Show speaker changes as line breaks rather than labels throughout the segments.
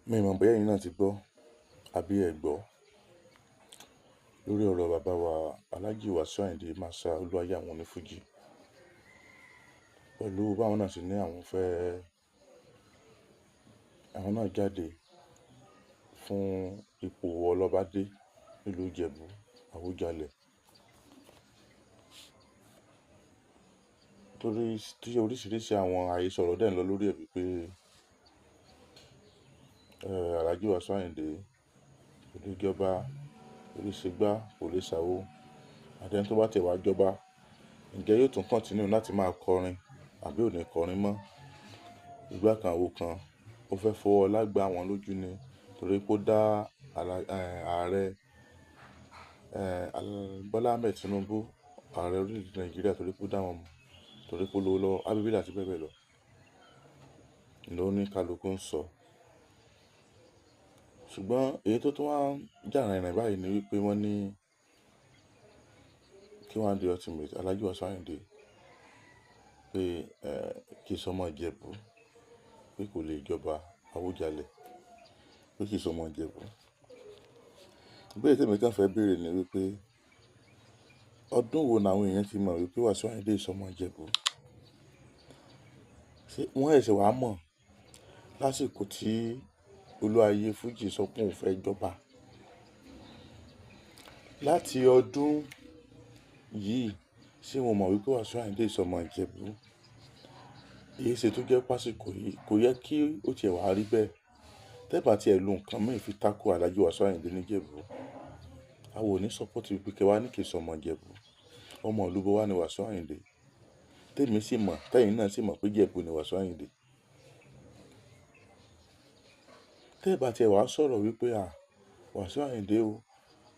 Mi ò mọ̀ bóyá ẹ̀yin náà ti gbọ́ àbí ẹ gbọ́ lórí ọ̀rọ̀ bàbá wa Alhaji Wasiu Ayinde Marshal Olúayé àwọn onífújì, pẹ̀lú báwọn náà sì ní àwọn fẹ́, àwọn náà jáde fún ipò ọlọ́badé nílùú Ìjẹ̀bú, Àwùjalẹ̀. Torí tí oríṣiríṣi àwọn àhesọ ọ̀rọ̀ dẹ̀ ń lọ lórí ẹ̀ wípé, Alhaji Wasiu Ayinde kò lè jọba, kò lè ṣègbà, kò lè ṣàwo. Àti ẹni tó bá tẹ̀ wá jọba, ǹjẹ́ yóò tún continue láti máa kọrin àbí ò ní kọrin mọ́? Ìgbà kan àwo kan, ó fẹ́ fọwọ́ ọlá gbá wọn lójú ni torí pé ó dá ààrẹ, Bọ́lá Ahmed Tinubu, ààrẹ orílẹ̀-èdè Nàìjíríà, torí pé ó dá wọn mọ̀, torí pé ó lówó lọ́wọ́, Abíbílà àti bẹ́ẹ̀ bẹ́ẹ̀ lọ. Ló ní kálukú ń sọ. Ṣùgbọ́n èyí tó tún wá ń jà rìnrìn báyìí ni wípé wọ́n ní K1 The Ultimate, Alhaji Wasiu Ayinde, pé, kì í sọmọ Ìjẹ̀bú, pé kò lè jọba Àwùjalẹ̀, pé kì í sọmọ Ìjẹ̀bú. Ìbéèrè tí èmi kàn fẹ́ béèrè ni wípé ọdún wo ni àwọn èèyàn ti mọ̀ wípé Wasiu Ayinde sọmọ Ìjẹ̀bú? Ṣé wọ́n ṣẹ̀ṣẹ̀ wá mọ̀ lásìkò tí Olúayé Fújì sọ pé òun fẹ́ jọba? Láti ọdún yìí, ṣé wọ́n mọ̀ wípé Wasiu Ayinde sọmọ Ìjẹ̀bú? Èyí ṣe tó jẹ́ pásíkò yìí kò yẹ kí ó tiẹ̀ wá rí bẹ́ẹ̀. Tẹ́ bá ti ẹ̀ lu nǹkan mìíràn fi tako Alhaji Wasiu Ayinde níjẹ̀bú, a ò ní support wípé kí wá ní kì í sọmọ Ìjẹ̀bú. Ọmọ ìlú bo wá ni Wasiu Ayinde. Tèmi sì mọ̀, tẹ́yìn náà sì mọ̀ pé Ìjẹ̀bú ni Wasiu Ayinde. Tẹ́ bá ti ẹ̀ wá sọ̀rọ̀ wípé à Wasiu Ayinde o,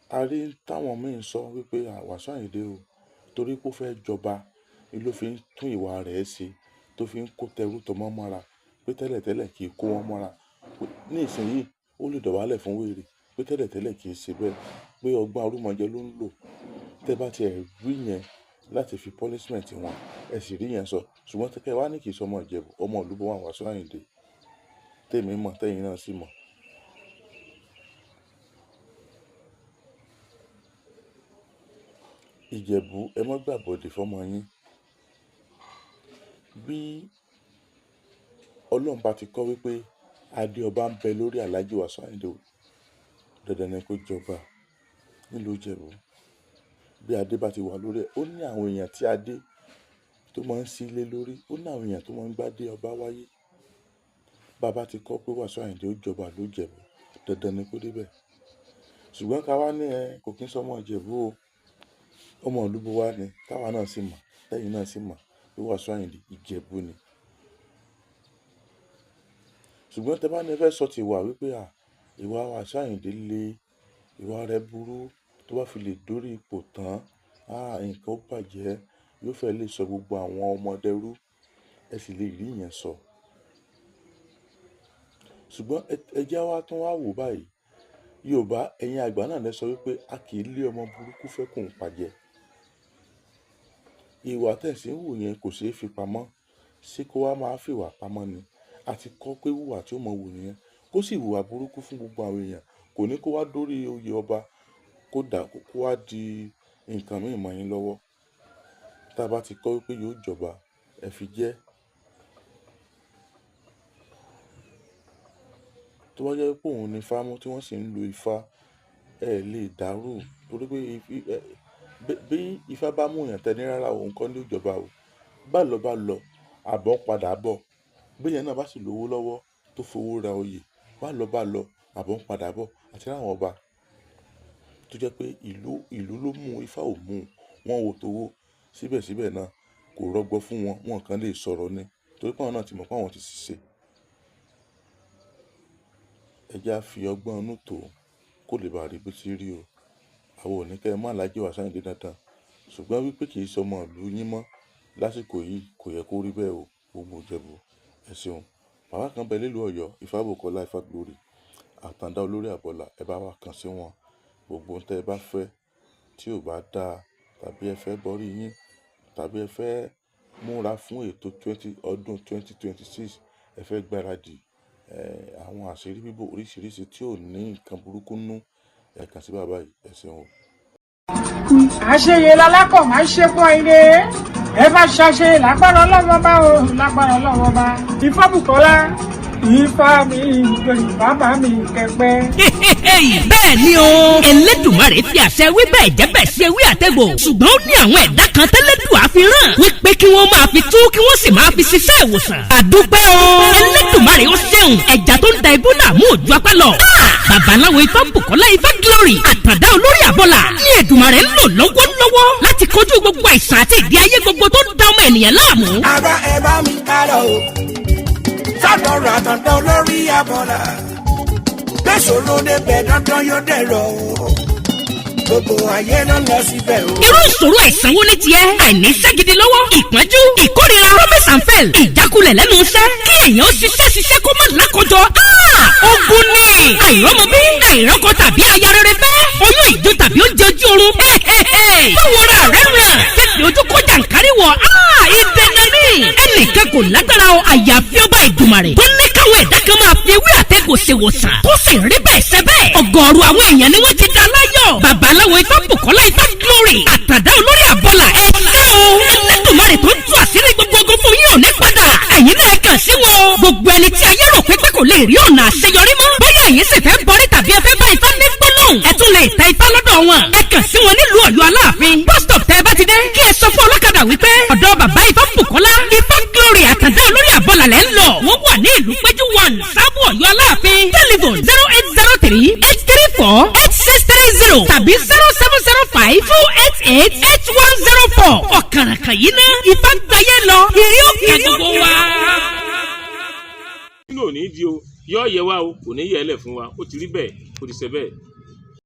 a rí táwọn mìíràn ń sọ wípé à Wasiu Ayinde o, torí pé ó fẹ́ jọba ni ló fi ń tún ìwà rẹ̀ ṣe, tó fi ń kó tẹrú tọmọ mọ́ra, pé tẹ́lẹ̀tẹ́lẹ̀ kì í kó wọn mọ́ra. Ní ìsinyìí, ó lè dọ̀bálẹ̀ fún wèrè, pé tẹ́lẹ̀tẹ́lẹ̀ kì í ṣe bẹ́ẹ̀, pé ọgbọ́n arúmọjẹ ló ń lò. Tẹ́ bá ti ẹ̀ rí yẹn láti fi punishment wọn, ẹ sì rí yẹn sọ. Ṣùgbọ́n kí ẹ wá ní kì í sọmọ Ìjẹ̀bú, ọmọ ìlú bo wá Wasiu Ayinde. Tèmi mọ̀, tẹ́yìn náà sì mọ̀. Ìjẹ̀bú, ẹ má gbàbọ̀dè fọ́mọ yín. Bí Ọlọ́run bá ti kọ́ wípé adé ọba ń bẹ lórí Alhaji Wasiu Ayinde, dandan ni kó jọba nílùú Ìjẹ̀bú. Bí adé bá ti wà lórí ẹ̀, ó ní àwọn èèyàn tí adé tó máa ń sílé lórí, ó ní àwọn èèyàn tó máa ń gbádé ọba wáyé. Bàbá ti kọ́ pé Wasiu Ayinde ó jọba ló Ìjẹ̀bú, dandan ni kó dé bẹ̀. Ṣùgbọ́n ká wá ní ẹ kò kí ń sọmọ Ìjẹ̀bú o, ọmọ ìlú bo wá ni, táwa náà sì mọ̀, tẹ́yìn náà sì mọ̀ pé Wasiu Ayinde Ìjẹ̀bú ni. Ṣùgbọ́n tẹ́ bá ní ẹ fẹ́ sọ ti ìwà wípé à ìwà Wasiu Ayinde le, ìwà rẹ̀ burú, tó bá fi lè dórí ipò tán, nǹkan ó bàjẹ́, yóò fẹ́ lè sọ gbogbo àwọn ọmọdé rú, ẹ sì lè rí yẹn sọ. Ṣùgbọ́n ẹ jẹ́ wá tún wá wò báyìí. Yorùbá, ẹ̀yin àgbà náà lè sọ wípé a kì í lé ọmọ burúkú fẹ́ kùn pàjẹ́. Ìwà tẹ̀sí ń wù yẹn kò ṣeé fi pamọ́. Ṣé kó wá máa fi ìwà pamọ́ ni? A ti kọ́ pé wùwà tí ó mọ wù nìyẹn. Kó sì wùwà burúkú fún gbogbo àwọn èèyàn, kò ní kó wá dórí oyè ọba, kó dà kó wá di nǹkan mìíràn mọ́ yín lọ́wọ́. Tí a bá ti kọ́ wípé yóò jọba, ẹ fi jẹ́. Tó bá jẹ́ pé òun ni ifá mú tí wọ́n sì ń lo ifá, ẹ lè dàrú torí pé bí ifá bá mú èèyàn tẹ́ni rárá òun kọ́ ní ó jọba o. Bá lọ bá lọ, àbọ̀ padà bọ̀. Bí èèyàn náà bá sì lówó lọ́wọ́ tó fowó ra oyè, bá lọ bá lọ, àbọ̀ ń padà bọ̀. Àti láwọn ọba tó jẹ́ pé ìlú ló mú ifá ò mú, wọ́n ò tówó. Síbẹ̀síbẹ̀ náà kò rọgbọ fún wọn, wọn kàn lè sọ̀rọ̀ ni torí pé àwọn náà ti mọ̀ pé àwọn ti ṣìṣe. Ẹ jẹ́ á fi ọgbọ́n inú tò ó kó lè bá rí bí tí rí o. Àwa ò ní kí ẹ má Alhaji Wasiu Ayinde dandan. Ṣùgbọ́n wípé kì í sọmọ ìlú yín mọ́ lásìkò yìí kò yẹ kó rí bẹ́ẹ̀ o. Gbogbo Ìjẹ̀bú, ẹ ṣeun. Bàbá kan bẹ nílùú Ọ̀yọ́, Ifábùkọ́lá Ifágborí, Àtàndá olórí Àbọ̀là, ẹ bá wa kàn sí wọn. Gbogbo ohun tí ẹ bá fẹ́ tí ò bá dá tàbí ẹ fẹ́ bọ́rí yín tàbí ẹ fẹ́ múra fún ètò ọdún 2026, ẹ fẹ́ gbáradì, Àwọn àṣírí bíbò oríṣiríṣi tí ò ní nǹkan burúkú nú, ẹ kàn sí bàbá yìí. Ẹ ṣeun o.
Àṣeyẹ lalákọ̀ máa ń ṣe fún ire. Ẹ bá ṣàṣe lágbára Ọlọ́wọ́ bá o, lágbára Ọlọ́wọ́ bá. Ifábùkọ́lá, Ifá mi ìgbèrú, bàbá mi kẹpẹ.
Bẹ́ẹ̀ ni o, Elédùmarè fi àṣẹ wí bẹ́ẹ̀ jẹ́ bẹ́ẹ̀ sí ewé àtẹ̀gbò, ṣùgbọ́n ó ní àwọn ẹ̀dá kan tẹ́lẹ̀dùà fi ràn wípé kí wọ́n máa fi tú, kí wọ́n sì máa fi ṣiṣẹ́ ìwòsàn. Àdúpẹ́ o, Elédùmarè, ó ṣeun. Ẹja tó ń da ibú làmú òjú apá lọ. Babaláwo Ifá Bùkọ́lá Ifá Glory, àtàndá olórí àbọ̀là ní Èdùmarè ń lò lọ́wọ́lọ́wọ́ láti kojú gbogbo àìsàn àti ìdí ayé gbogbo tó ń da ọmọ ènìyàn láàmú.
Ara ẹ bá mi ká lọ o, sọ́dọ̀ àtàndá olórí abọ́là. Gbèsòrò débẹ̀, dandan yóò dẹ̀rọ̀ o. Gbogbo ayé ló lọ síbẹ̀ o.
Irú ìṣòro àìsàn wo ní tiẹ̀? Àìníṣẹ́ gidi lọ́wọ́, ìpọ́njú, ìkórira, promise and fail, ìjákulẹ̀ lẹ́nu iṣẹ́, kí èèyàn ó ṣiṣẹ́ ṣiṣẹ́ kó má lákòjọ. Ogun ni àìrọ́mọbí, àìrọ́kọ tàbí aya rere fẹ́, oyún ìjó tàbí oúnjẹ ojú oorun. Báwo ra rẹ̀ ràn fẹ́ẹ́ ojú kọjá nkárí wọ̀? Ìdènà ní ẹnìkan kò lágbára o, àyàfi ọba Ìdùmarè tó ní káwọn ẹ̀dá kan máa fi ewé àtẹ̀gò ṣèwòsàn, tó sì rí bẹ́ẹ̀ ṣe bẹ́ẹ̀. Ọ̀gọ̀ọ̀rọ̀ àwọn èèyàn ni wọ́n ti dá láyọ̀. Babaláwo Ifá Bùkọ́lá Ifá Glory, àtàdá olórí àbọ̀là, ẹ ṣé o. Ẹlẹ́dùnmarè tó ń tú àṣírí gbogbo ogun fún yín ò ní padà. Ẹ̀yin náà kàn sí wọn o. Gbogbo ẹni tí ayé rò pé kò lè rí ọ̀nà àṣeyọrí mọ́, bóyá ẹ̀yin sì fẹ́ bọ́rí tàbí ẹ fẹ́ bá Ifá ní gbólóhùn, ẹ tún lè tẹ Ifá lọ́dọ̀ wọn. Ẹ kàn sí wọn nílùú Ọ̀yọ́ Aláàfin bus stop. Tẹ́ ẹ bá ti dé, kí ẹ sọ fún ọlọ́kadà wípé ọ̀dọ̀ bàbá Ifá Bùkọ́lá Ifá Glory, àtàndá olórí àbọ̀là lẹ́ ń lọ. Wọ́n wà ní ìlú Péjú 1, Sábò, Ọ̀yọ́ Aláàfin. Telephone 08038348630 tàbí 07052888104. Ọ̀kàràkàn yìí ná Ifá gbáyé lọ, ìrí òkè gbogbo wa.
Nínú òní di o, yọ yẹ wa o, kò ní yẹ ẹ lẹ fún wa. Ó ti rí bẹ́ẹ̀, ó ti ṣe bẹ́ẹ̀.